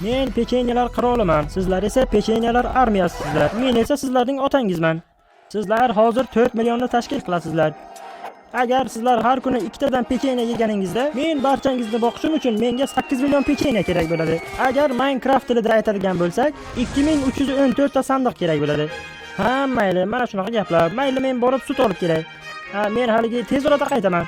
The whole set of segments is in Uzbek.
Men pechenyelar qiroliman, sizlar esa pechenyelar armiyasisizlar. Men esa sizlarning otangizman. Sizlar hozir 4 millionni tashkil qilasizlar. Agar sizlar har kuni ikkitadan pechenye yeganingizda, men barchangizni boqishim uchun menga 8 million pechenye kerak bo'ladi. Agar Minecraft tilida aytadigan bo'lsak, 2314 ta sandiq kerak bo'ladi. Ha, mayli, mana shunaqa gaplar. Mayli, men borib sut olib kelay. Ha, men haligi tez orada qaytaman.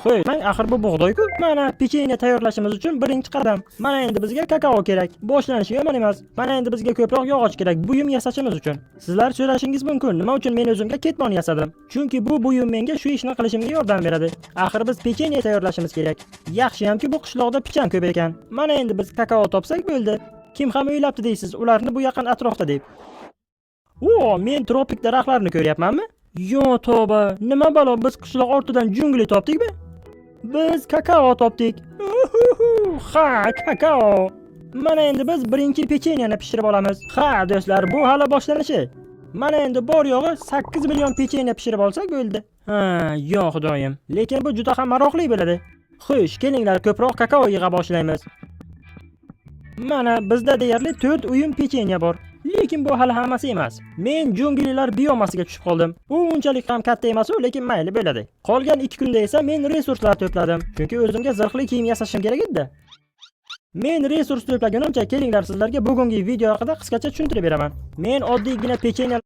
Qo'y, mang, axir bu bug'doy-ku. Mana pechenye tayyorlashimiz uchun birinchi qadam. Mana endi bizga kakao kerak. Boshlanishi yomon emas. Mana endi bizga ko'proq yog'och kerak buyum yasashimiz uchun. Sizlar so'rashingiz mumkin, nima uchun men o'zimga ketmon yasadim? Chunki bu buyum menga shu ishni qilishimga yordam beradi. Axir biz pechenye tayyorlashimiz kerak. Yaxshiyamki, bu qishloqda pichan ko'p ekan. Mana endi biz kakao topsak bo'ldi. Kim ham o'ylabdi deysiz, ularni bu yaqin atrofda deb. O, men tropik daraxtlarni ko'ryapmanmi? Yo tavba, nima balo, biz qishloq ortidan jungli topdikmi? Biz kakao topdik. Uhuhu, ha, kakao. Mana endi biz birinchi pechenyani pishirib olamiz. Ha, do'stlar, bu hali boshlanishi. Mana endi bor yo'g'i 8 million pechenya pishirib olsak bo'ldi. Ha, yo xudoyim. Lekin bu juda ham maroqli bo'ladi. Xo'sh, kelinglar, ko'proq kakao yig'a boshlaymiz. Mana bizda deyarli 4 uyum pechenya bor. Lekin bu hali hammasi emas. Men junglilar biomasiga tushib qoldim. U unchalik ham katta emas u, lekin mayli, bo'ladi. Qolgan 2 kunda esa men resurslar to'pladim. Chunki o'zimga zirhli kiyim yasashim kerak edi. Men resurs to'plagunimcha, kelinglar, sizlarga bugungi video haqida qisqacha tushuntirib beraman. Men oddiygina pechenya